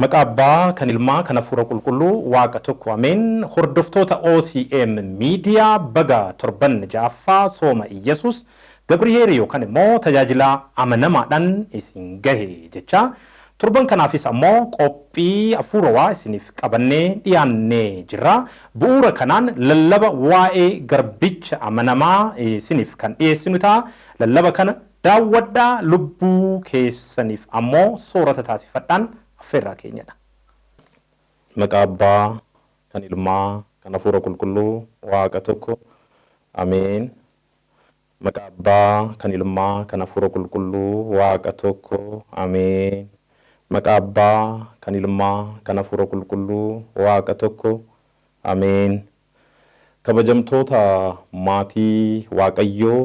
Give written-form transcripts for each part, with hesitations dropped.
Maqaa Abbaa kan Ilmaa kan Hafuura Qulqulluu Waaqa tokko ameen. Hordoftoota OCM Miidiyaa, baga torban ja'affaa sooma Iyyasuus Gabriheer yookaan immoo tajaajila amanamaadhaan isin gahe jecha, torban kanaafis ammoo qophii hafuurawaa isiniif qabannee dhiyaannee jirra. Bu'uura kanaan lallaba waa'ee garbicha amanamaa isiniif kan dhiyeessinu ta'a. Lallaba kana daawwadhaa, lubbuu keessaniif ammoo soorata taasifadhaan affeerraa keenyadha. Maqaa Abbaa kan Ilmaa kan Hafuura Qulqulluu Waaqa tokko ameen. Maqaa Abbaa kan Ilmaa kan Hafuura Qulqulluu Waaqa tokko ameen. Maqaa Abbaa kan Ilmaa kan Hafuura Qulqulluu Waaqa tokko ameen. Kabajamtoota maatii Waaqayyoo,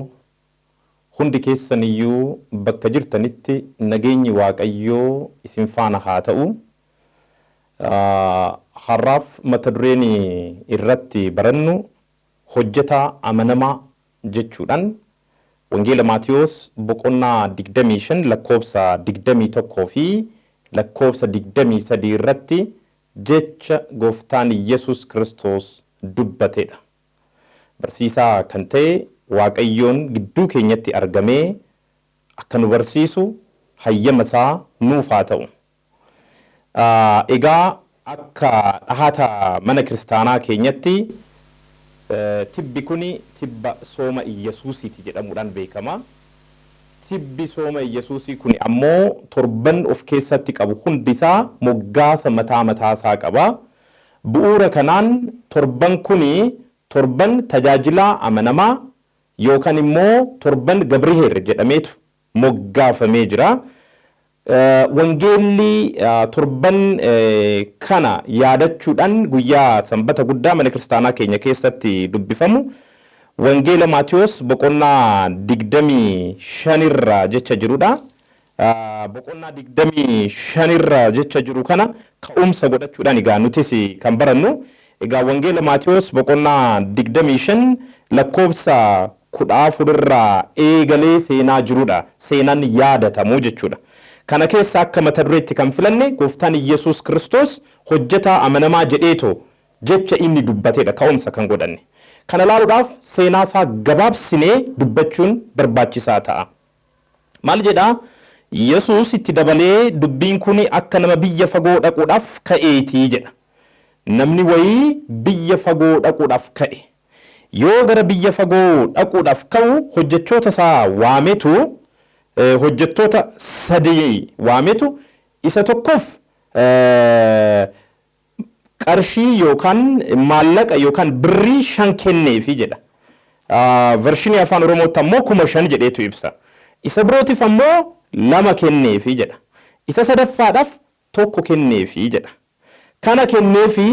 hundi keessaniyyuu bakka jirtanitti nageenyi Waaqayyoo isin faana haa ta'u. Har'aaf mata dureen irratti barannu hojjetaa amanamaa jechuudhaan Wangeela Maatiyoos boqonnaa 25 lakkoobsa 21 fi lakkoobsa 23 irratti jecha gooftaan Yesuus Kiristoos dubbatedha. Barsiisaa kan ta'e Waaqayyoon gidduu keenyatti argamee akka nu barsiisu hayyama isaa nuuf haa ta'u. Egaa akka dhahata mana kiristaanaa keenyatti tibbi kuni tibba sooma Iyyasuusiiti jedhamuudhaan beekama. Tibbi sooma Iyyasuusii kuni ammoo torban of keessatti qabu hundisaa moggaasa mataa mataasaa qaba. Bu'uura kanaan torban kuni torban tajaajilaa amanamaa yookaan immoo torban Gabriheer jedhameetu moggaafamee jira. Wangeelli torban kana yaadachuudhaan guyyaa sanbata guddaa mana kiristaanaa keenya keessatti dubbifamu Wangeela Maatiyoos boqonnaa 25 irra jecha jirudha. Boqonnaa 25 irra jecha jiru kana ka'umsa godhachuudhaan egaa nutis kan barannu. Egaa Wangeela Maatiyoos boqonnaa 25 lakkoobsa 14 irraa eegalee seenaa jirudha. Seenaan yaadatamu jechuudha. Kana keessa akka mata dureetti kan filanne gooftaan Iyyasuus Kiristoos hojjetaa amanamaa jedheetoo jecha inni dubbatedha ka'umsa kan godhanne. Kana ilaaluudhaaf seenaa isaa gabaabsinee dubbachuun barbaachisaa ta'a. Maal jedhaa? Yesuus itti dabalee, dubbiin kun akka nama biyya fagoo dhaquudhaaf ka'eetii jedha. Namni wayii biyya fagoo dhaquudhaaf ka'e. Yoo gara biyya fagoo dhaquudhaaf ka'u hojjechoota isaa waametu, hojjettoota sadii waametu, isa tokkoof qarshii yookaan maallaqa yookaan birrii 5 kenneefi jedha. Vershinii afaan Oromootti ammoo 5,000 jedheetu ibsa. Isa birootiif ammoo 2 kenneefi jedha. Isa sadaffaadhaaf 1 kenneefi jedha. Kana kenneefi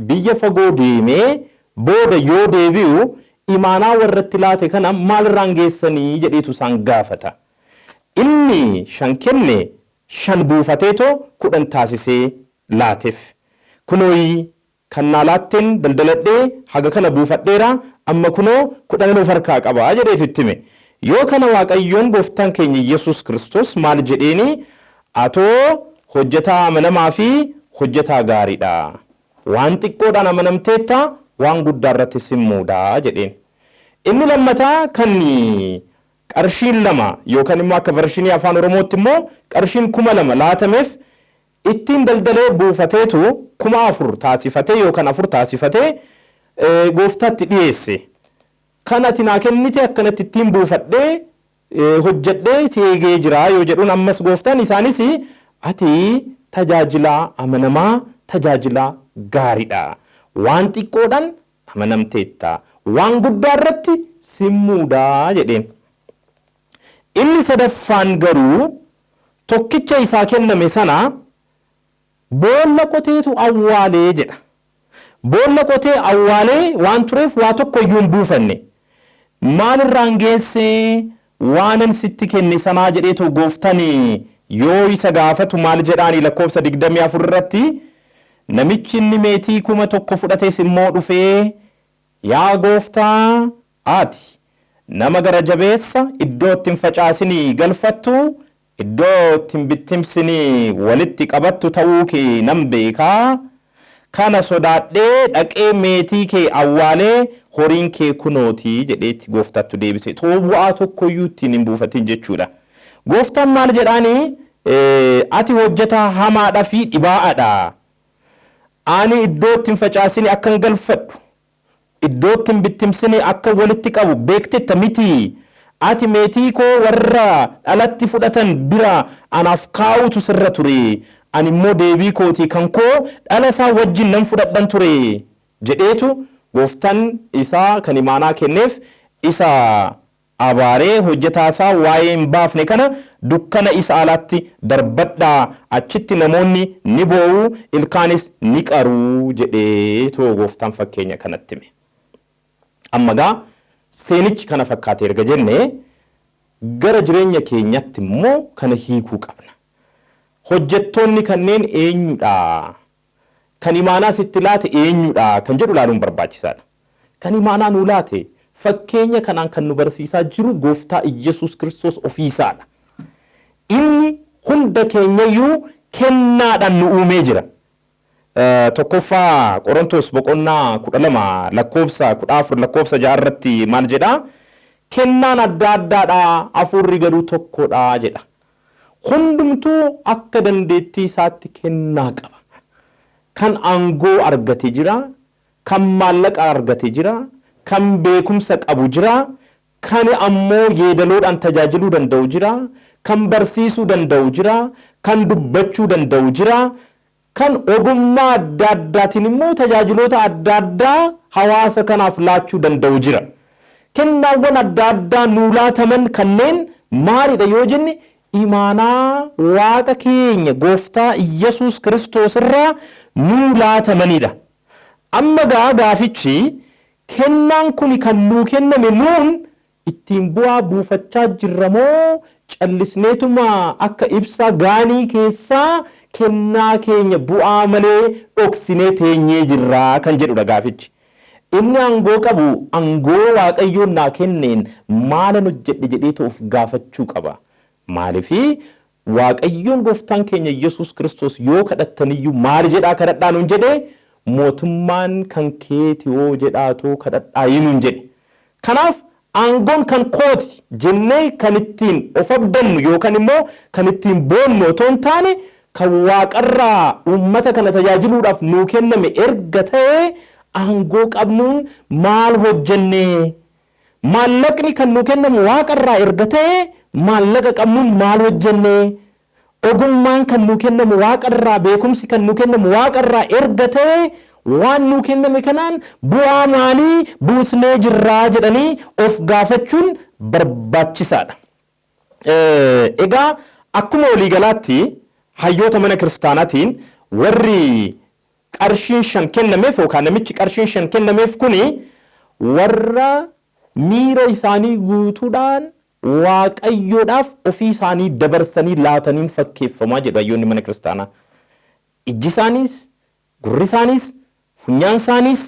biyya fagoo deemee booda yoo deebi'u, imaanaa warratti laate kana maalirraan geessanii jedheetu isaan gaafata. Inni 5 kenne 5 buufateetoo 10 taasisee laateef. Kunooyi kan naa laatteen daldaladhee haga kana buufadheera, amma kunoo 10n of harkaa qaba jedheetu itti hime. Yoo kana Waaqayyoon gooftaan keenya Yesuus Kiristoos maal jedheeni? Atoo hojjetaa amanamaa fi hojjetaa gaariidha. Waan xiqqoodhaan amanamteetta, waan guddaa irratti sin muuda jedheen. Inni lammataa kan qarshiin 2 yookaan immoo akka vershinii afaan Oromootti immoo qarshiin 2,000 laatameef ittiin daldalee buufateetu 4,000 taasifatee yookaan 4 taasifatee gooftaatti dhiyeesse. Kan ati naa kennite akkanatti ittiin buufadhee hojjedhee si eegee jira yoo jedhuun, ammas gooftaan isaanis ati tajaajilaa amanamaa, tajaajilaa gaariidha. Waan xiqqoodhaan amanamteetta. Waan guddaa irratti sin muudaa jedheen. Inni sadaffaan garuu tokkicha isaa kenname sana boolla qoteetu awwaalee jedha. Boolla qotee awwaalee waan tureef waa tokko iyyuu hin buufanne. Maalirraan geessee waanan sitti kenne sanaa jedheetu gooftaan yoo isa gaafatu maal jedhaani? Lakkoofsa 24 irratti, namichi inni meetii 1,000 fudhates immoo dhufee, yaa gooftaa, ati nama gara jabeessa, iddoo itti hin facaasinii galfattu, Iddoo ittiin bittimsinii walitti qabattu ta'uu kee nan beekaa. Kana sodaadhee dhaqee meetii kee awwaalee horiin kee kunootii jedheetti gooftaatti deebise. Too bu'aa tokkoyyuu ittiin hin buufatin jechuudha. Gooftaan maal jedhaanii? Ati hojjetaa hamaadhaa fi dhibaa'aadha. Ani iddoo ittiin facaasini akkan galfadhu, iddoo ittiin bittimsini akka walitti qabu beektetta miti. Ati meetii koo warra dhalatti fudhatan bira anaaf kaa'utu sirra ture. Ani immoo deebii kootii kan koo dhala isaa wajjin nan fudhadhan ture jedheetu gooftaan isaa kan imaanaa kenneef isa abaaree hojjetaa isaa waa'ee hin baafne kana dukkana isa alaatti darbadhaa, achitti namoonni ni boo'u, ilkaanis ni qaruu jedhee too gooftaan fakkeenya kanatti hime. Amma gaa seenichi kana fakkaate erga jennee gara jireenya keenyatti immoo kana hiikuu qabna. Hojjettoonni kanneen eenyudha? Kan imaanaa sitti laate eenyudha? Kan jedhu ilaaluun barbaachisaadha. Kan imaanaa nuu laate fakkeenya kanaan kan nu barsiisaa jiru gooftaa Iyyasuus Kiristoos ofiisaadha. Inni hunda keenyayyuu kennaadhaan nu uumee jira. Tokkoffaa Qorontos boqonnaa 12 lakkoofsa 14 lakkoofsa 6 irratti maal jedhaa? Kennaan adda addaadha, hafuurri garuu tokkodha jedha. Hundumtuu akka dandeettii isaatti kennaa qaba. Kan aangoo argate jira, kan maallaqa argate jira, kan beekumsa qabu jira, kan ammoo yeedaloodhaan tajaajiluu danda'u jira, kan barsiisuu danda'u jira, kan dubbachuu danda'u jira, kan ogummaa adda addaatiin immoo tajaajiloota adda addaa hawaasa kanaaf laachuu danda'u jira. Kennaawwan adda addaa nuu laataman kanneen maalidha yoo jenne imaanaa Waaqa keenya gooftaa Iyyasuus Kiristoos irraa nuu laatamanidha. Amma gaa gaafichi kennaan kuni kan nuu kenname nuun ittiin bu'aa buufachaa jirra moo callisneetuma akka ibsaa gaanii keessaa kennaa keenya bu'aa malee dhoksinee teenyee jirraa kan jedhudha gaafichi. Inni aangoo qabu aangoo Waaqayyoon naa kenneen maalan hojjedhe jedheetu of gaafachuu qaba. Maaliifii Waaqayyoon gooftaan keenya Iyyasuus Kiristoos yoo kadhattaniyyuu maal jedhaa kadhadhaa nuun jedhee? Mootummaan kan keeti hoo jedhaatoo kadhadhaa nuun jedhe. Kanaaf aangoon kan kooti jennee kan ittiin of abdannu yookaan immoo kan ittiin boonnu otoo hin taane kan waaqarraa uummata kana tajaajiluudhaaf nuu kenname erga ta'ee aangoo qabnuun maal hojjenne? Maallaqni kan nuu kennamu waaqarraa erga ta'ee maallaqa qabnuun maal hojjenne? Ogummaan kan nuu kennamu waaqarraa, beekumsi kan nuu kennamu waaqarraa erga ta'ee waan nuu kenname kanaan bu'aa maalii buusnee jirraa jedhanii of gaafachuun barbaachisaadha. Egaa akkuma waliigalaatti hayyoota mana kiristaanaatiin warri qarshiin 5 kennameef yookaan namichi qarshiin 5 kennameef kuni warra miira isaanii guutuudhaan Waaqayyoodhaaf ofii isaanii dabarsanii laataniin fakkeeffamaa jedhu hayyoonni mana kiristaanaa. Ijji isaaniis, gurri isaaniis, funyaan isaaniis,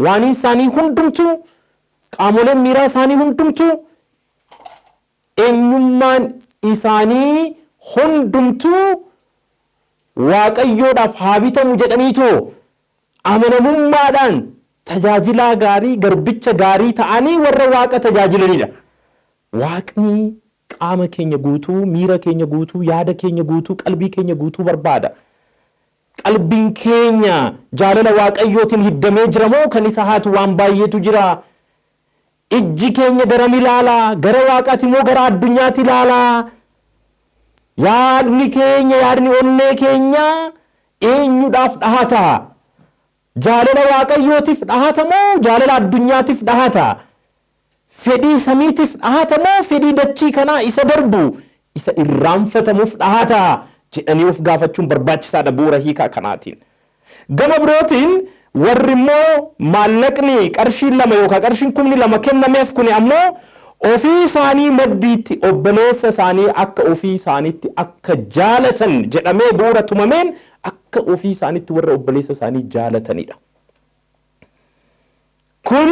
waaniin isaanii hundumtuu, qaamoleen miiraa isaanii hundumtuu, eenyummaan isaanii hundumtuu Waaqayyoodhaaf haa bitamu jedhaniitoo amanamummaadhaan tajaajilaa gaarii, garbicha gaarii ta'anii warra Waaqa tajaajilanidha. Waaqni qaama keenya guutuu, miira keenya guutuu, yaada keenya guutuu, qalbii keenya guutuu barbaada. Qalbiin keenya jaalala Waaqayyootiin hiddamee jira moo kan isa haatu waan baay'eetu jira? Ijji keenya garam ilaala? Gara Waaqaati moo gara addunyaatti ilaala? Yaadni keenya, yaadni onnee keenyaa eenyudhaaf dhahata? Jaalala Waaqayyootiif dhahata moo jaalala addunyaatiif dhahata? Fedhii samiitiif dhahata moo fedhii dachii kanaa isa darbu isa irraanfatamuuf dhahata jedhanii of gaafachuun barbaachisaadha bu'uura hiikaa kanaatiin. Gama birootiin warri immoo maallaqni qarshiin 2 yookaan qarshiin 2,000 kennameef kuni ammoo ofii isaanii maddiitti obboleessa isaanii akka ofii isaaniitti akka jaalatan jedhamee bu'uura tumameen akka ofii isaaniitti warra obboleessa isaanii jaalatanidha. Kun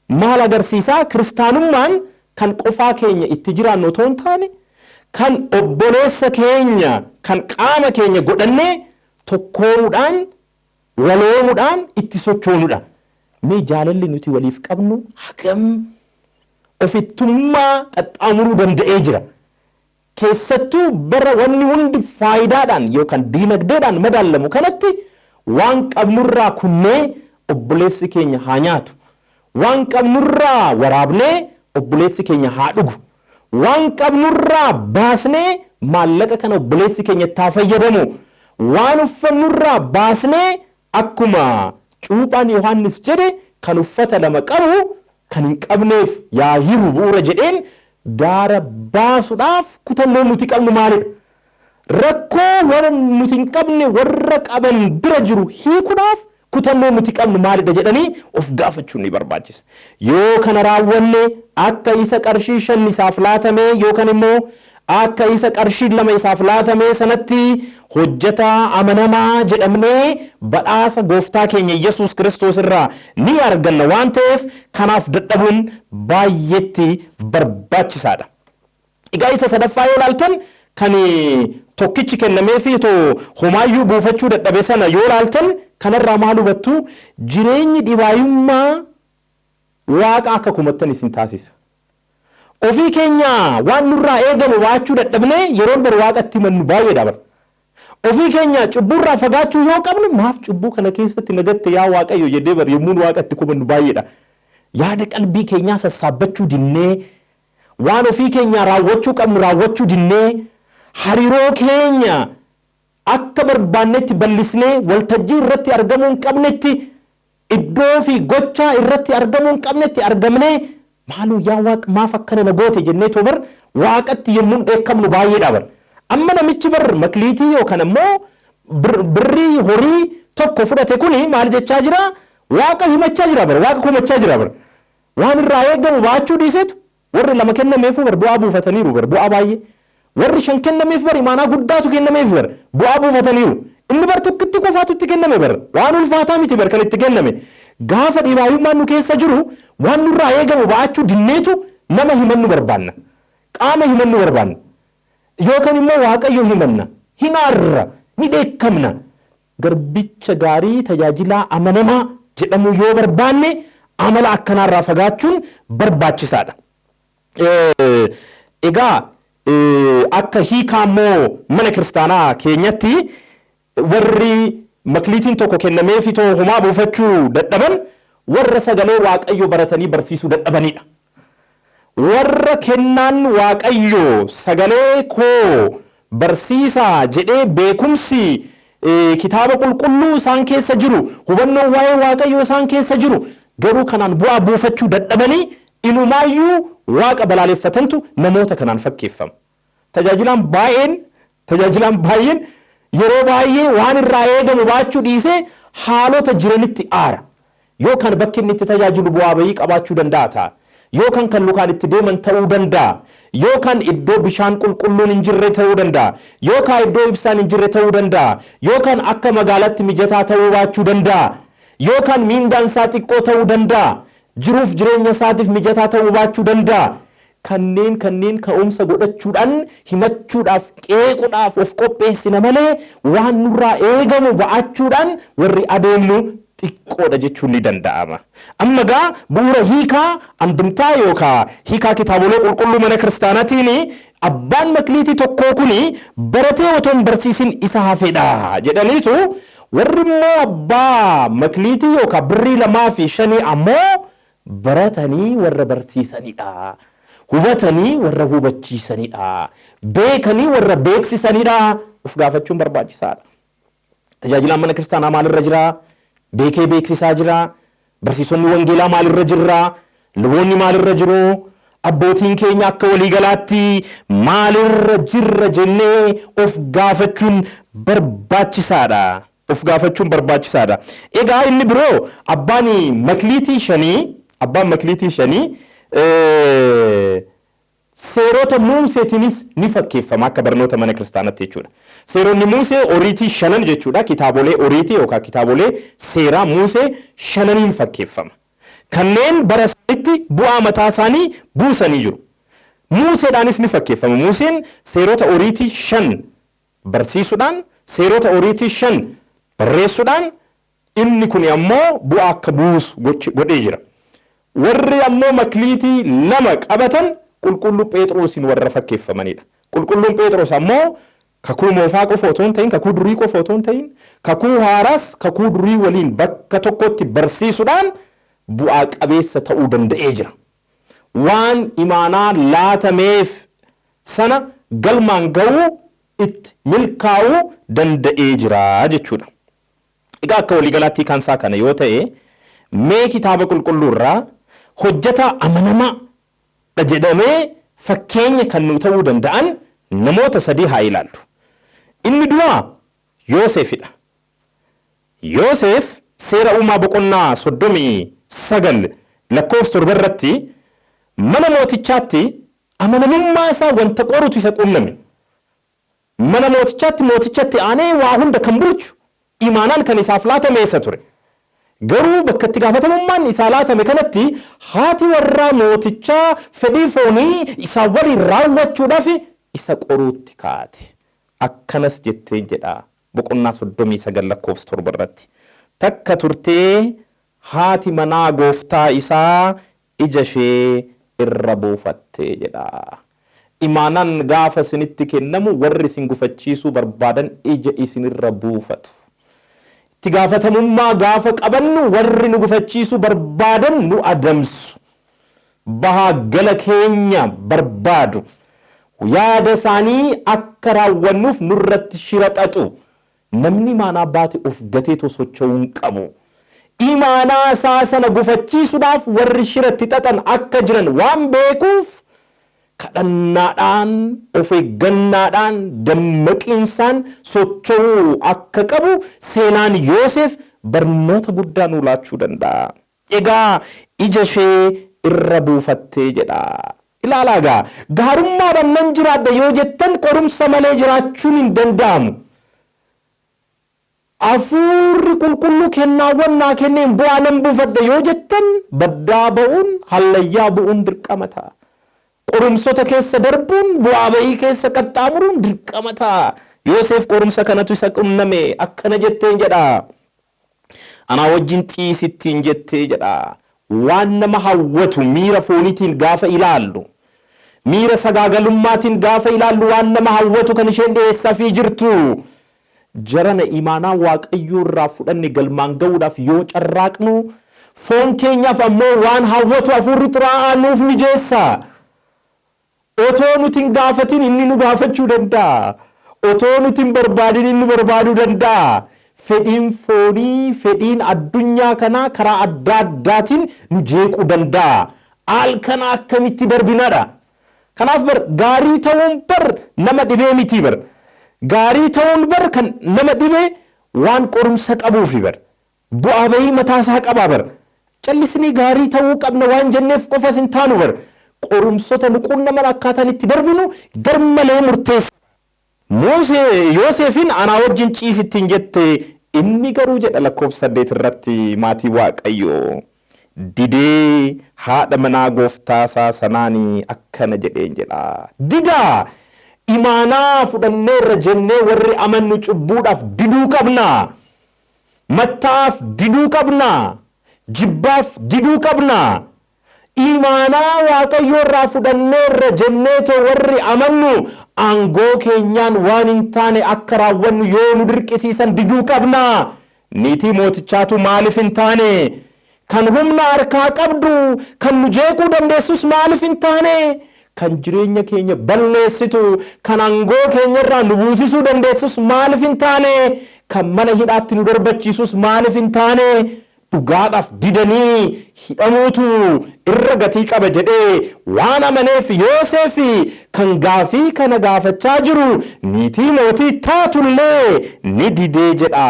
maal agarsiisaa? Kiristaanummaan kan qofaa keenya itti jiraannu otoo hin taane kan obboleessa keenya kan qaama keenya godhannee tokkoomuudhaan waloomuudhaan itti sochoonudha. Mee jaalalli nuti waliif qabnu hagam ofittummaa qaxxaamuruu danda'ee jira. Keessattuu bara wanni hundi faayidaadhaan yookaan diinagdeedhaan madaalamu kanatti waan qabnurraa kunnee obboleessi keenya haa nyaatu. Waan qabnurraa waraabnee obboleessi keenya haa dhugu. Waan qabnurraa baasnee maallaqa kana obboleessi keenya itti haa fayyadamu. Waan uffannurraa baasnee akkuma cuuphaan Yohaannis jedhe kan uffata lama qabu kan hin qabneef yaa hiru bu'uura jedheen daara baasuudhaaf kutannoon nuti qabnu maalidha? Rakkoo warra nuti hin qabne warra qaban bira jiru hiikuudhaaf kutannoon nuti qabnu maalidha jedhanii of gaafachuun ni barbaachisa. Yoo kana raawwanne akka isa qarshii 5 isaaf laatamee yookaan immoo akka isa qarshii 2 isaaf laatamee sanatti hojjetaa amanamaa jedhamnee badhaasa gooftaa keenya Yesuus Kiristoos irraa ni arganna waan ta'eef kanaaf dadhabuun baay'eetti barbaachisaadha. Egaa isa sadaffaa yoo ilaaltan kan tokkichi kennameefii otoo homaayyuu buufachuu dadhabe sana yoo ilaaltan kanarraa maal hubattu? Jireenyi dhibaayummaa waaqa akka kumattan isin taasisa. Ofii keenya waan nurraa eegamu baachuu dadhabnee yeroon bar waaqatti himannu baay'eedha bar. Ofii keenya cubburraa fagaachuu yoo qabnu maaf cubbuu kana keessatti nagatte yaa Waaqayyo jedhee bar yommuun waaqatti kumannu baay'eedha. Yaada qalbii keenyaa sassaabbachuu dinnee waan ofii keenya raawwachuu qabnu raawwachuu dinnee hariiroo keenya akka barbaannetti bal'isnee waltajjii irratti argamuu hin qabnetti iddoo fi gochaa irratti argamuu hin qabnetti argamnee maaloo yaa Waaq maaf akkana na goote jennee too bar waaqatti yommuun dheekkamnu baay'eedha bar. Amma namichi bar makliitii yookaan ammoo birrii horii tokko fudhate kuni maal jechaa jira? Waaqa himachaa jira bar, waaqa komachaa jira bar. Waan irraa eegamu baachuu dhiiseetu warri 2 kennameefuu bar bu'aa buufataniiru bar bu'aa baay'ee. Warri 5 kennameef bar imaanaa guddaatu kennameef bar bu'aa buufataniiru. Inni bar tokkitti qofaatu itti kenname bar waan ulfaataa miti bar kan itti kenname. Gaafa dhibaayummaan nu keessa jiru waan nurraa eegamu baachuu dinneetu nama himannu barbaanna. Qaama himannu barbaanna. Yookaan immoo Waaqayyo himanna. Hinaarra ni dheekkamna. Garbicha gaarii tajaajilaa amanamaa jedhamu yoo barbaanne amala akkanaarraa fagaachuun barbaachisaadha. Egaa akka hiikaa immoo mana kiristaanaa keenyatti warri makliitiin tokko kennameefii too homaa buufachuu dadhaban warra sagalee Waaqayyo baratanii barsiisuu dadhabanidha. Warra kennaan Waaqayyo sagalee koo barsiisaa jedhee beekumsi kitaaba qulqulluu isaan keessa jiru, hubannoon waa'ee Waaqayyoo isaan keessa jiru, garuu kanaan bu'aa buufachuu dadhabanii inumaayyuu Waaqa balaaleffatantu namoota kanaan fakkeeffama. Tajaajilaan baay'een yeroo baay'ee waan irraa eegamu baachuu dhiisee haalota jiranitti aara. Yookaan bakki inni itti tajaajilu bu'aa bayii qabaachuu danda'a ta'a. Yookaan kan lukaan itti deeman ta'uu danda'a. Yookaan iddoo bishaan qulqulluun hin jirre ta'uu danda'a. Yookaan iddoo ibsaan hin jirre ta'uu danda'a. Yookaan akka magaalaatti mijataa ta'uu baachuu danda'a. Yookaan miindaan isaa xiqqoo ta'uu danda'a. Jiruuf jireenya isaatiif mijataa ta'uu baachuu danda'a. Kanneen ka'umsa godhachuudhaan himachuudhaaf qeequudhaaf of qopheessina malee waan nurraa eegamu ba'achuudhaan warri adeemnu xiqqoodha jechuun ni danda'ama. Amma gaa bu'uura hiikaa andimtaa yookaan hiikaa kitaabolee qulqulluu mana kiristaanaatiin abbaan makliitii tokkoo kuni baratee otoo hin barsiisin isa hafedha jedhaniitu warri immoo abbaa makliitii yookaan birrii 2 fi 5 ammoo baratanii warra barsiisanidha. Hubatanii warra hubachiisanidha. Beekanii warra beeksisanidha. Of gaafachuun barbaachisaadha. Tajaajilaan mana kiristaanaa maalirra jira? Beekee beeksisaa jira? Barsiisonni wangeelaa maalirra jirra? Luboonni maalirra jiru? Abbootiin keenya akka waliigalaatti maalirra jirra jennee of gaafachuun barbaachisaadha. Of gaafachuun barbaachisaadha. Egaa inni biroo abbaan makliitii shanii seerota Muuseetiinis ni fakkeeffama akka barnoota mana kiristaanaatti jechuudha. Seeronni Muusee oriitii 5 jechuudha. Kitaabolee oriitii yookaan kitaabolee seeraa Muusee 5 fakkeeffama. Kanneen bara isaaniitti bu'aa mataa isaanii buusanii jiru. Museedhaanis ni fakkeeffama. Museen seerota oriitii 5 barsiisuudhaan, seerota oriitii 5 barreessuudhaan inni kun ammoo bu'aa akka buusu godhee jira. Warri ammoo makliitii 2 qabatan qulqulluu Phexrosiin warra fakkeeffamanidha. Qulqulluun Phexros ammoo kakuu moofaa qofa otoo hin ta'in, kakuu durii qofa otoo hin ta'in, kakuu haaraas kakuu durii waliin bakka tokkotti barsiisuudhaan bu'aa qabeessa ta'uu danda'ee jira. Waan imaanaa laatameef sana galmaan ga'uu itti milkaa'uu danda'ee jira jechuudha. Egaa akka waliigalaatti kan isaa kana yoo ta'e, mee kitaaba qulqulluu irraa hojjetaa amanamaa dha jedhamee fakkeenya kan nu ta'uu danda'an namoota 3 haa ilaallu. Inni duraa Yoosefidha. Yoosef seera uumaa boqonnaa 39 lakkoofsa 7 irratti mana mootichaatti amanamummaa isaa wanta qorutu isa quunname. Mana mootichaatti mootichatti aanee waa hunda kan bulchu imaanaan kan isaaf laatame isa ture. Garuu bakka itti gaafatamummaan isaa laatame kanatti haati warraa mootichaa fedhii foonii isaa waliin raawwachuudhaaf isa qoruutti kaate. Akkanas jetteen jedha boqonnaa 39 lakkoofsa 7 irratti. Takka turtee haati manaa gooftaa isaa ija ishee irra buufatte jedha. Imaanaan gaafa isinitti kennamu warri isin gufachiisuu barbaadan ija isinirra buufatu. Itti gaafatamummaa gaafa qabannu warri nu gufachiisuu barbaadan nu adamsu. Bahaa gala keenya barbaadu. Yaada isaanii akka raawwannuuf nurratti shira xaxu. Namni imaanaa baate of gateetoo socho'uu hin qabu. Imaanaa isaa sana gufachiisuudhaaf warri shira itti xaxan akka jiran waan beekuuf kadhannaadhaan, of eeggannaadhaan, dammaqiinsaan socho'uu akka qabu seenaan Yoosef barnoota guddaa nuu laachuu danda'a. Egaa ija ishee irra buufattee jedha. Ilaalaa egaa, gaarummaadhaan nan jiraadha yoo jettan qorumsa malee jiraachuun hin danda'amu. Hafuurri qulqulluu kennaawwan naa kenneen bu'aa nan buufadha yoo jettan baddaa ba'uun hallayyaa bu'uun dirqama ta'a. Qorumsota keessa darbuun bu'aa ba'ii keessa qaxxaamuruun dirqama ta'a. Yoosef qorumsa kanatu isa qunname akkana jetteen jedha. Anaa wajjin ciisittiin jettee jedha. Waan nama hawwatu miira fooniitiin gaafa ilaallu, miira sagaagalummaatiin gaafa ilaallu waan nama hawwatu kan isheen dhiyeessaafii jirtu. Jarana imaanaa Waaqayyoo irraa fudhanne galmaan ga'uudhaaf yoo carraaqnu, foon keenyaaf ammoo waan hawwatu hafuurri xuraa'aa nuuf mijeessa. Otoo nuti hin gaafatin inni nu gaafachuu danda'a. Otoo nuti hin barbaadin inni barbaaduu danda'a. Fedhiin foonii, fedhiin addunyaa kanaa karaa adda addaatiin nu jeequu danda'a. Al kana akkamitti darbinadha. Kanaaf bar gaarii ta'uun bar nama dhibee miti bar. Gaarii ta'uun bar kan nama dhibee waan qorumsa qabuufi bar. Bu'aa bahii mataa isaa qabaa bar. Callisnee gaarii ta'uu qabna waan jenneef qofas hin taanu bar. Qorumsota nu qunnaman akkaataan itti darbinu garmalee murteessa. Musee Yoosefin anaa wajjin ciisittiin jette inni garuu jedha lakkoofsa 8 irratti maatii Waaqayyoo didee haadha manaa gooftaasaa sanaani akkana jedheen jedha. Didaa! Imaanaa fudhanneerra jennee warri amannu cubbuudhaaf diduu qabna. Mattaa'aaf diduu qabna. Jibbaaf diduu qabna. Imaanaa Waaqayyoo irraa fudhanneerra jenneetoo warri amannu aangoo keenyaan waan hin taane akka raawwannu yoo nu dirqisiisan diduu qabna. Niitii mootichaatu maaliif hin taane? Kan humna harkaa qabdu, kan nu jeequu dandeessus maaliif hin taane? Kan jireenya keenya balleessitu, kan aangoo keenya irraa nu buusisuu dandeessus maaliif hin taane? Kan mana hidhaatti nu darbachiisus maaliif hin taane? Dhugaadhaaf didanii hidhamuutu irra gatii qaba jedhee waan amaneef Yoosef kan gaafii kana gaafachaa jiru niitii mootii taatullee ni didee jedha.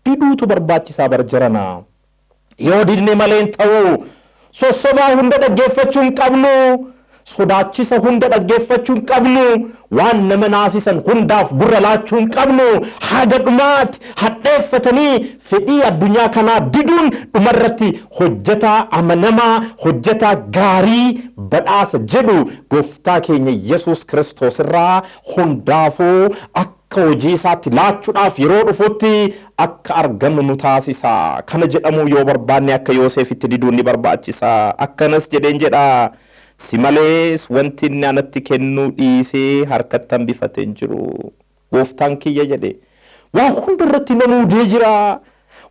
Diduutu barbaachisaa bar jarana. Yoo didne malee hin ta'u. Sossobaa hunda dhaggeeffachuu hin qabnu. Sodaachisa hunda dhaggeeffachuu hin qabnu. Waan nama naasisan hundaaf gurra laachuu hin qabnu. Haga dhumaatti hadheeffatanii fedhii addunyaa kanaa diduun dhumarratti hojjetaa amanamaa, hojjetaa gaarii badhaasa jedhu gooftaa keenya Yesuus Kiristoos irraa hundaafuu akka hojii isaatti laachuudhaaf yeroo dhufutti akka argannu nu taasisa. Kana jedhamuu yoo barbaanne akka Yoosefitti diduun ni barbaachisa. Akkanas jedheen jedha. Si malees wanti inni anatti kennuu dhiisee harkatti hambifatee hin jiru. Gooftaan kiyya jedhe. Waa hunda irratti na muudee jira.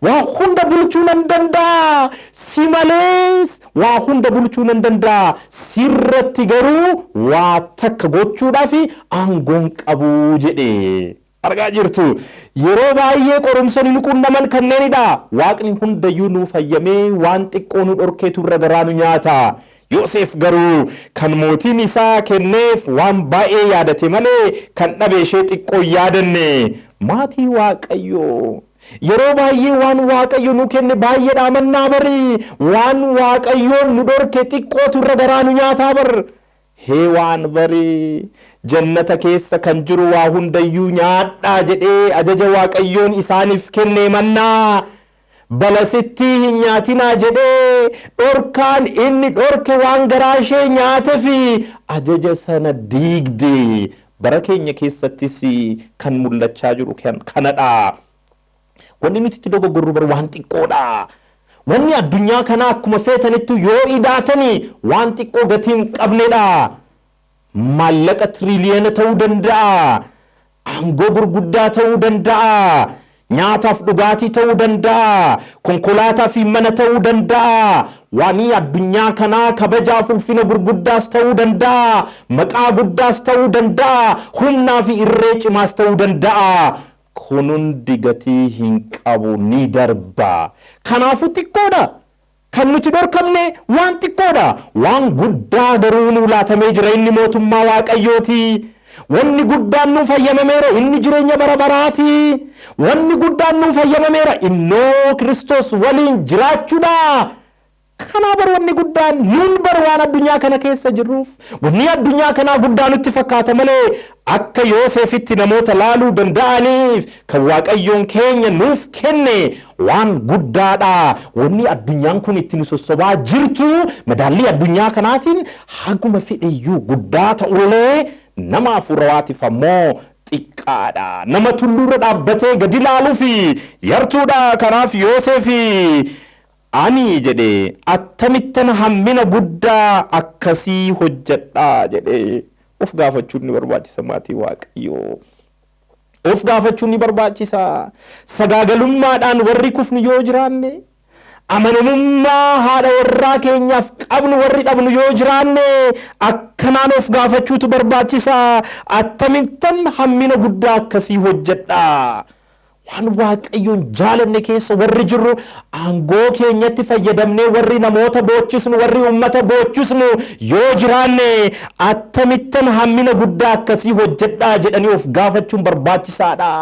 Waa hunda bulchuu nan danda'a. Si malees waa hunda bulchuu nan danda'a. Sirratti garuu waa takka gochuudhaaf aangoon qabu jedhe. Argaa jirtu. Yeroo baay'ee qorumsa nu qunnaman kanneenidha. Waaqni hundayyuu nuu fayyamee waan xiqqoo nu dhorkeetu irra garaa nu nyaata. Yoosef garuu kan mootiin isaa kenneef waan baay'ee yaadate malee kan dhabe ishee xiqqoo hin yaadanne. Maatii Waaqayyoo. Yeroo baay'ee waan Waaqayyo nu kenne baay'eedha amannaa bari. Waan Waaqayyoon nu dhorke xiqqootu irra garaa nu nyaataa bar. Heewaan bari jannata keessa kan jiru waa hundayyuu nyaadhaa jedhee ajaja Waaqayyoon isaaniif kenne mannaa. Balasitti hin nyaatinaa jedhee dhorkaan inni dhorke waan garaa ishee nyaatefi ajaja sana diigde. Bara keenya keessattis kan mul'achaa jiru kanadha. Wanni nuti itti dogoggorru bar waan xiqqoodha. Wanni addunyaa kanaa akkuma feetanitti yoo idaatanii waan xiqqoo gatii hin qabnedha. Maallaqa tiriliyoona ta'uu danda'a. Aangoo gurguddaa ta'uu danda'a. Nyaataaf dhugaatii ta'uu danda'a. Konkolaataa fi mana ta'uu danda'a. Waanii addunyaa kanaa kabajaaf ulfina gurguddaas ta'uu danda'a. Maqaa guddaas ta'uu danda'a. Humnaa fi irree cimaas ta'uu danda'a. Kun hundi gatii hin qabu, ni darba. Kanaafuu xiqqoodha. Kan nuti dhorkamne waan xiqqoodha. Waan guddaa garuu nu laatamee jira, inni mootummaa Waaqayyooti. Wanni guddaan nuuf hayyamameera, inni jireenya bara baraati. Wanni guddaan nuuf hayyamameera, innoo Kiristoos waliin jiraachuudha. Kanaa bar wanni guddaan nuun bar waan addunyaa kana keessa jirruuf wanni addunyaa kanaa guddaa nutti fakkaata malee akka Yoosefitti namoota laaluu danda'aniif kan Waaqayyoon keenya nuuf kenne waan guddaadha. Wanni addunyaan kun itti nu sossobaa jirtu madaallii addunyaa kanaatiin haguma fedheyyuu guddaa ta'ullee nama hafuurawaatiif ammoo xiqqaadha. Nama tulluurra dhaabbatee gadi ilaaluufi yartuudha. Kanaaf Yoosefi ani jedhe attamittan hammina guddaa akkasii hojjedhaa jedhe. Of gaafachuun ni barbaachisa maatii Waaqayyoo. Of gaafachuun ni barbaachisa. Sagaagalummaadhaan warri kufnu yoo jiraanne, amanamummaa haadha warraa keenyaaf qabnu warri dhabnu yoo jiraanne, akkanaan of gaafachuutu barbaachisa. Attamittan hammina guddaa akkasii hojjedhaa. Waan Waaqayyoon jaalanne keessa warri jirru, aangoo keenyatti fayyadamnee warri namoota boochisnu, warri uummata boochisnu yoo jiraanne, attamittan hammina guddaa akkasii hojjedhaa jedhanii of gaafachuun barbaachisaadha.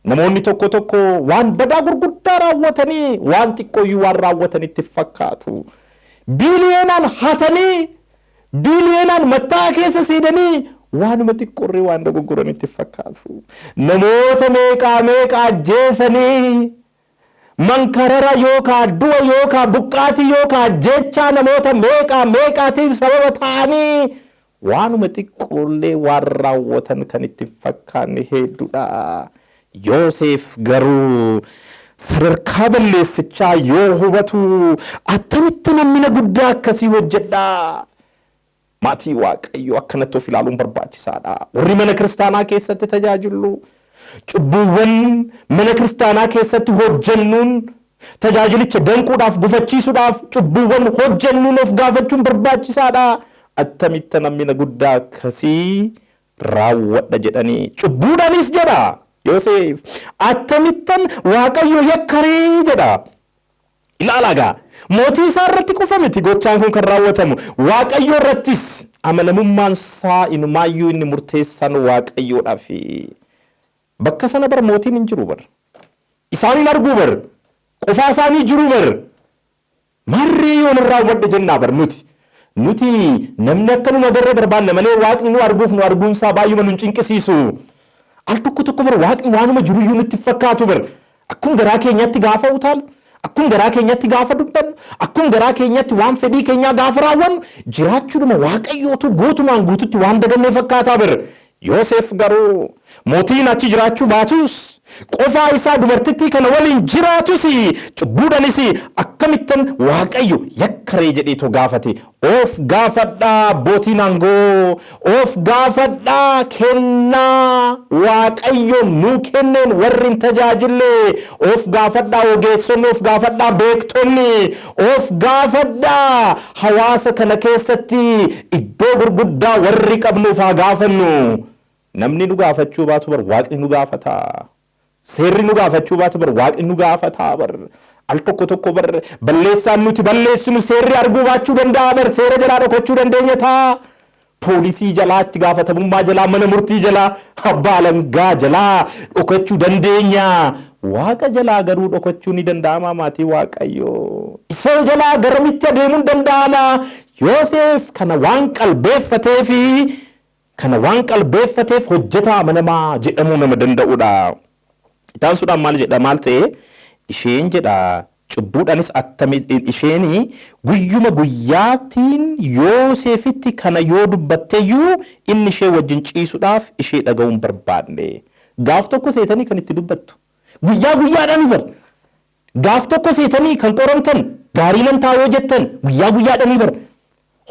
Namoonni tokko tokko waan badaa gurguddaa raawwatanii waan xiqqooyyuu waan raawwatanitti fakkaatu. Biiliyoonaan hatanii, biiliyoonaan mattaa keessa seenanii waanuma xiqqoorree waan dogoggoranitti fakkaatu. Namoota meeqaa meeqaa ajjeesanii, mankarara yookaan du'a yookaan buqqaatii yookaan jechaa namoota meeqaa meeqaatiif sababa ta'anii waanuma xiqqoollee waan raawwatan kan itti fakkaanne hedduudha. Yoosef garuu sadarkaa balleessichaa yoo hubatu attamitti hammina guddaa akkasii hojjedhaa. Maatii Waaqayyoo, akkanatti of ilaaluun barbaachisaadha. Warri mana kiristaanaa keessatti tajaajillu, cubbuuwwan mana kiristaanaa keessatti hojjennuun tajaajilicha danquudhaaf, gufachiisuudhaaf cubbuuwwan hojjennuun of gaafachuun barbaachisaadha. Attamitti hammina guddaa akkasii raawwadha jedhanii cubbuudhaanis jedha Yoosef. Attamittan Waaqayyo yakkaree jedha. Ilaalaa gaa, mootii isaa irratti qofa miti gochaan kun kan raawwatamu, Waaqayyo irrattis. Amanamummaan isaa inumaayyuu inni murteessan Waaqayyoodhaaf. Bakka sana bar mootiin hin jiru bar. Isaan hin arguu bar. Qofaa isaanii jiru bar. Marree yoon raawwadhe jennaa bar nuti. Nuti namni akka nu agarree barbaanna malee waaqni nu arguuf nu arguunsaa baay'uma nu cinqisiisu. Al tokko tokko bar waaqni waanuma jiruyyuu nutti fakkaatu bar. Akkuma garaa keenyatti gaafa utaalu, akkuma garaa keenyatti gaafa dubbannu, akkuma garaa keenyatti waan fedhii keenyaa gaafa raawwannu jiraachuudhuma waaqayyootu guutumaan guututti waan dagannee fakkaataa bar. Yoosef garuu mootiin achi jiraachuu baatus qofaa isaa dubartittii kana waliin jiraatus cubbuudhanis akkamittan waaqayyo yakkaree jedheetoo gaafate. Of gaafadhaa abbootiin aangoo, of gaafadhaa kennaa waaqayyo nuu kenneen warri hin tajaajille, of gaafadhaa ogeessonni, of gaafadhaa beektonni, of gaafadhaa hawaasa kana keessatti iddoo gurguddaa warri qabnuuf haa gaafannu. Namni nu gaafachuu baatu bar waaqni nu gaafata. Seerri nu gaafachuu baatu bar waaqni nu gaafata bar. Al tokko tokko bar balleessaan nuti balleessinu seerri arguu baachuu danda'a bar seera jalaa dhokachuu dandeenya ta'a. Poolisii jalaa itti gaafatamummaa jalaa mana murtii jalaa abbaa alangaa jalaa dhokachuu dandeenya. Waaqa jalaa garuu dhokachuu ni danda'ama maatii waaqayyoo. Isa jalaa garamitti adeemuun danda'ama. Yoosef kana waan qalbeeffateefi kana waan qalbeeffateef hojjetaa amanamaa jedhamuu nama danda'udha. Itaansuudhaan maal jedha maal ta'e isheen jedha cubbuudhaanis attami isheen guyyuma guyyaatiin Yoosefitti kana yoo dubbatteyyuu inni ishee wajjin ciisuudhaaf ishee dhaga'uu hin barbaanne. Gaaf tokko seetanii kan itti dubbattu. Guyyaa guyyaadhaan bar. Gaaf tokko seetanii kan qoramtan gaarii nan ta'a yoo jettan guyyaa guyyaadhaan bar.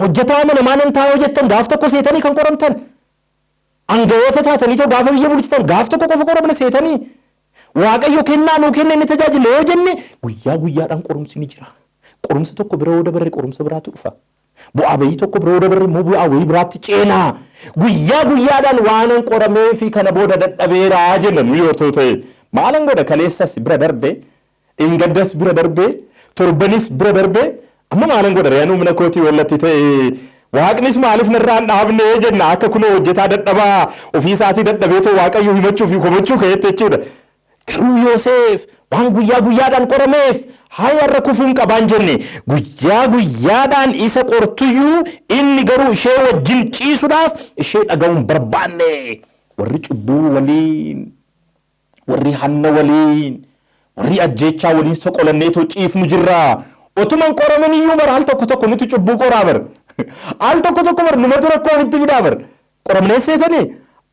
Hojjetaa amanamaa nan ta'a yoo jettan gaaf tokko seetanii kan qoramtan. Aangawoota taatanii too gaafa biyya bulchitan gaaf tokko qofa qoramna seetanii. Waaqayyo kennaa nuu kenne inni tajaajila yoo jenne guyyaa guyyaadhaan qorumsi ni jira. Qorumsa tokko bira yoo dabarre qorumsa biraatu dhufa. Bu'aa bayii tokko bira yoo dabarre immoo bu'aa bayii biraatti ceenaa. Guyyaa guyyaadhaan waanan qoramee fi kana booda dadhabeeraa jenna nu yoo ta'e. Maalan godha kaleessas bira darbe, dheengaddas bira darbe, torbanis bira darbe, amma maalan godha re'anuu mana kootii wallatti ta'e. Waaqnis maaliif narraa hin dhaabne jenna akka kunoo hojjetaa dadhabaa ofii isaatii dadhabeetoo waaqayyo himachuu fi komachuu ka'etti jechuudha. Garuu Yoosef waan guyyaa guyyaadhaan qorameef haa har'a kufuun qabaan jenne guyyaa guyyaadhaan isa qortuyyuu inni garuu ishee wajjin ciisuudhaaf ishee dhaga'uun barbaanne. Warri cubbuu waliin, warri hanna waliin, warri ajjeechaa waliin soqolanneetoo ciifnu jirra. Otuman qoraman iyyuu bara al tokko tokko nuti cubbuu qoraa bar. Al tokko tokko bar numatu rakkoo ofitti fidaa bar. Qoramnee seetanii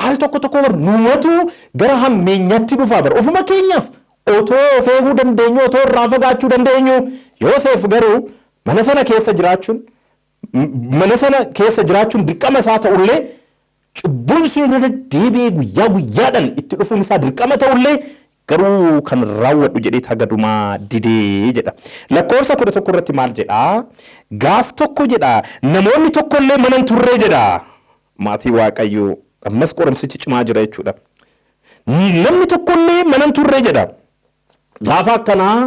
al tokko tokko bar numatu gara hammeenyatti dhufaa bar. Ofuma keenyaaf otoo of eeguu dandeenyu otoo irraa fagaachuu dandeenyu Yoosef garuu mana sana keessa jiraachuun mana sana keessa jiraachuun dirqama isaa ta'ullee cubbuun sun irra deddeebi'ee guyyaa guyyaadhaan itti dhufuun isaa dirqama ta'ullee garuu kan raawwadhu jedhee tagadumaa didee jedha. Lakkoofsa 11 irratti maal jedhaa? Gaaf tokko jedha namoonni tokkollee mana hin turree jedha. Maatii waaqayyoo ammas qoramsichi cimaa jira jechuudha. Namni tokkollee mana hin turree jedha. Gaafa akkanaa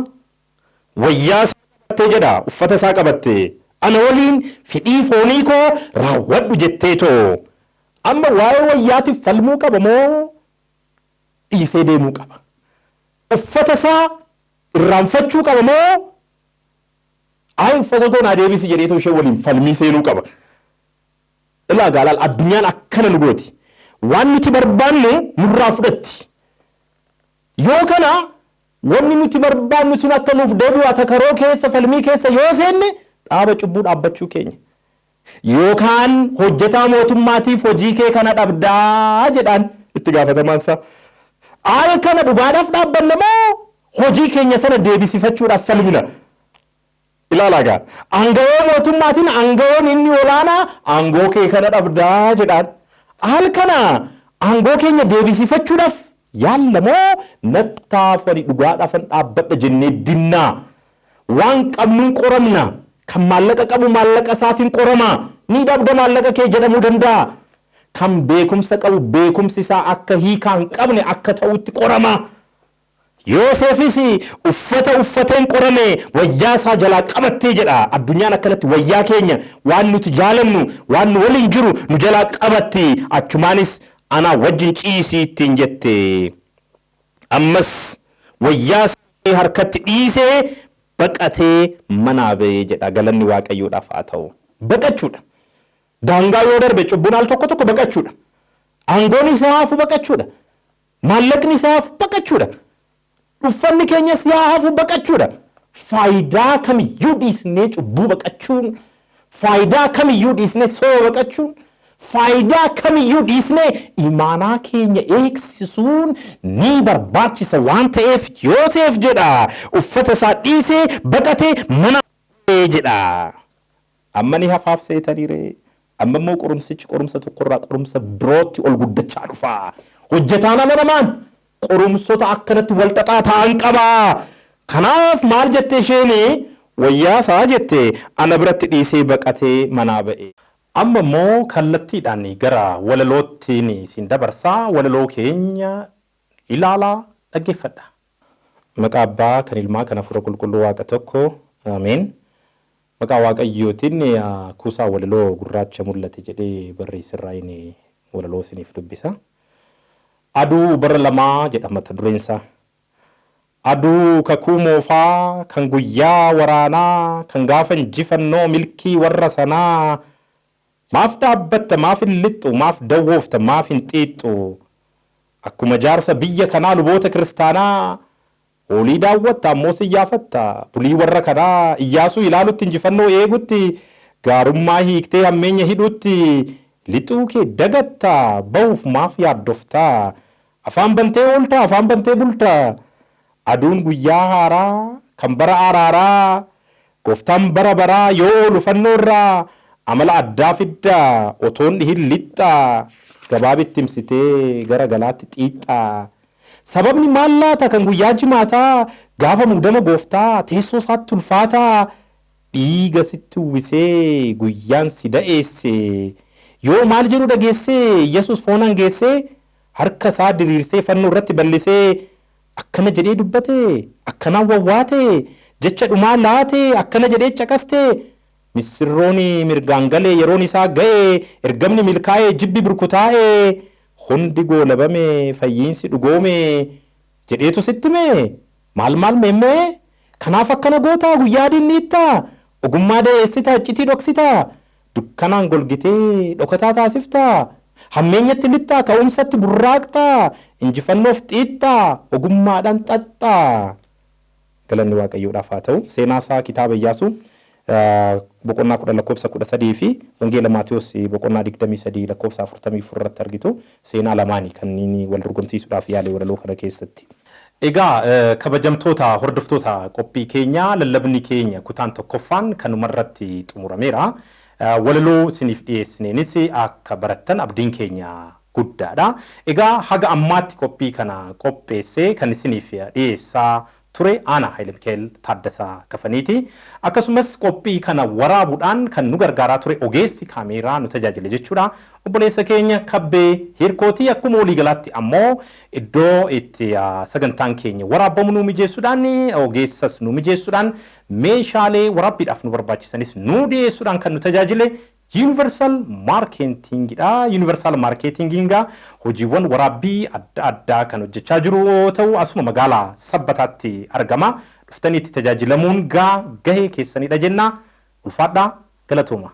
wayyaa isaa qabattee jedha uffata isaa qabattee ana waliin fedhii foonii koo raawwadhu jetteetoo amma waa'ee wayyaatiif falmuu qaba moo dhiisee deemuu qaba? Uffata isaa irraanfachuu qaba moo ayi uffata koo naa deebisi jedheetoo ishee waliin falmii seenuu qaba? Ilaa gaalaal addunyaan akkana nu gooti. Waan nuti barbaannu nurraa fudhatti. Yoo kana wanni nuti barbaannu sun akka nuuf deebi'u atakaroo keessa falmii keessa yoo seenne dhaaba cubbuu dhaabbachuu keenya. Yookaan hojjetaa mootummaatiif hojii kee kana dhabdaa jedhaan itti gaafatamaan isaa. Ayi kana dhugaadhaaf dhaabbanna moo hojii keenya sana deebisifachuudhaaf falmina? Ilaalaa gaa. Aangawoo mootummaatiin aangawoon inni olaanaa aangoo kee kana dhabdaa jedhaan. Al kana aangoo keenya deebisifachuudhaaf yaalla moo nattaaf ani dhugaadhaafan dhaabbadha jennee dinnaa. Waan qabnuun qoramna. Kan maallaqa qabu maallaqa isaatiin qorama. Ni dhabda maallaqa kee jedhamuu danda'a. Kan beekumsa qabu beekumsi isaa akka hiikaa hin qabne akka ta'utti qorama. Yoosefis uffata uffateen qorame wayyaa isaa jalaa qabattee jedha. Addunyaan akkanatti wayyaa keenya waan nuti jaalannu waan nu waliin jiru nu jalaa qabatti. Achumaanis anaa wajjin ciisii ittiin jette. Ammas wayyaa isaa harkatti dhiisee baqatee manaa ba'ee jedha. Galanni Waaqayyoodhaaf haa ta'u. baqachuudha. Daangaa yoo darbe cubbuun al tokko tokko baqachuudha. Aangoon isaa hafu baqachuudha. Maallaqni isaa hafu baqachuudha. Uffanni keenyas yaa hafu baqachuudha. Faayidaa kamiyyuu dhiisnee cubbuu baqachuun, faayidaa kamiyyuu dhiisnee soba baqachuun, faayidaa kamiyyuu dhiisnee imaanaa keenya eegsisuun ni barbaachisa waan ta'eef Yoosef jedha uffata isaa dhiisee baqatee mana jedha. Amma ni hafaaf seetaniiree. Amma immoo qorumsichi qorumsa tokkorraa qorumsa birootti ol guddachaa dhufa. Hojjetaan amanamaan qorumsota akkanatti wal xaxaa ta'an qaba. Kanaaf maal jette isheen wayyaasaa jette ana biratti dhiisee baqatee manaa ba'e. Amma immoo kallattiidhaan gara walalootti isin dabarsaa. Walaloo keenya ilaalaa dhaggeeffadha. Maqaa Abbaa kan Ilmaa kan Hafuura Qulqulluu Waaqa tokko. Ameen. Maqaa Waaqayyootiin kuusaa walaloo gurraacha mul'ate jedhee barreessirraa inni walaloo isiniif dubbisa. Aduu bara lamaa jedha mata dureen isaa. Aduu kakuu moofaa kan guyyaa waraanaa kan gaafa injifannoo milkii warra sanaa maaf dhaabbatta maaf hin lixxu maaf dawwoofta maaf hin xiixxu akkuma jaarsa biyya kanaa luboota kiristaanaa hoolii daawwatta ammoo siyyaafatta bulii warra kanaa Iyyaasuu ilaalutti injifannoo eegutti gaarummaa hiiktee hammeenya hidhutti lixuu kee dagatta ba'uuf maaf yaaddofta afaan bantee oolta afaan bantee bulta aduun guyyaa haaraa kan bara araaraa gooftaan bara baraa yoo oolu fannoo irraa amala addaa fidda otoon dhihin lixxa gabaabitti himsitee gara galaatti xiixxa. Sababni maal laata kan guyyaa jimaataa gaafa muudama gooftaa teessoo isaatti ulfaataa dhiiga sitti uwwisee guyyaan si da'eesse yoo maal jedhu dhageessee Yesuus foon hangeessee harka isaa diriirsee fannoo irratti bal'isee akkana jedhee dubbate akkanaan wawwaate jecha dhumaa laate akkana jedhee caqaste misirroon mirgaan galee yeroon isaa ga'e ergamni milkaa'e jibbi burkutaa'e hundi goolabame fayyiinsi dhugoome jedheetu sitti mee maal maal meemmee kanaaf akkana goota guyyaa dinniitta ogummaa da'eessita iccitii dhoksita dukkanaan golgitee dhokataa taasifta hammeenyatti lixxa ka'umsatti burraaqxa injifannoof xiixxa ogummaadhaan xaxxa. Galanni Waaqayyoodhaaf haa ta'u. Seenaa isaa kitaaba Iyyaasuu boqonnaa 10 lakkoofsa 13 fi Wangeela Maatewos boqonnaa 23 lakkoofsa 44 irratti argitu. Seenaa lamaanii kan inni wal dorgomsiisuudhaaf yaale walaloo kana keessatti. Egaa kabajamtoota hordoftoota qophii keenyaa lallabni keenya kutaan tokkoffaan kanumarratti xumurameera. Walaloo isiniif dhiyeessineenis akka barattan abdiin keenya guddaadha. Egaa haga ammaatti qophii kana qopheessee kan isiniif dhiyeessaa ture ana Hayilemikaa'el Taaddasaa Kafaniiti. Akkasumas qophii kana waraabuudhaan kan nu gargaaraa ture ogeessi kaameeraa nu tajaajile jechuudha. Obboleessa keenya Kabbee Hirkootii akkuma waliigalaatti ammoo iddoo itti sagantaan keenya waraabamu nu mijeessuudhaan ogeessas nu mijeessuudhaan meeshaalee waraabbiidhaaf nu barbaachisanis nu dhiyeessuudhaan kan nu tajaajile Universal Marketingidha. Universal Marketinginga hojiiwwan waraabbii adda addaa kan hojjechaa jiru yoo ta'u asuma magaalaa Sabbataatti argama. Dhuftanii itti tajaajilamuun gahee keessanidha jenna. Ulfaadhaa galatooma.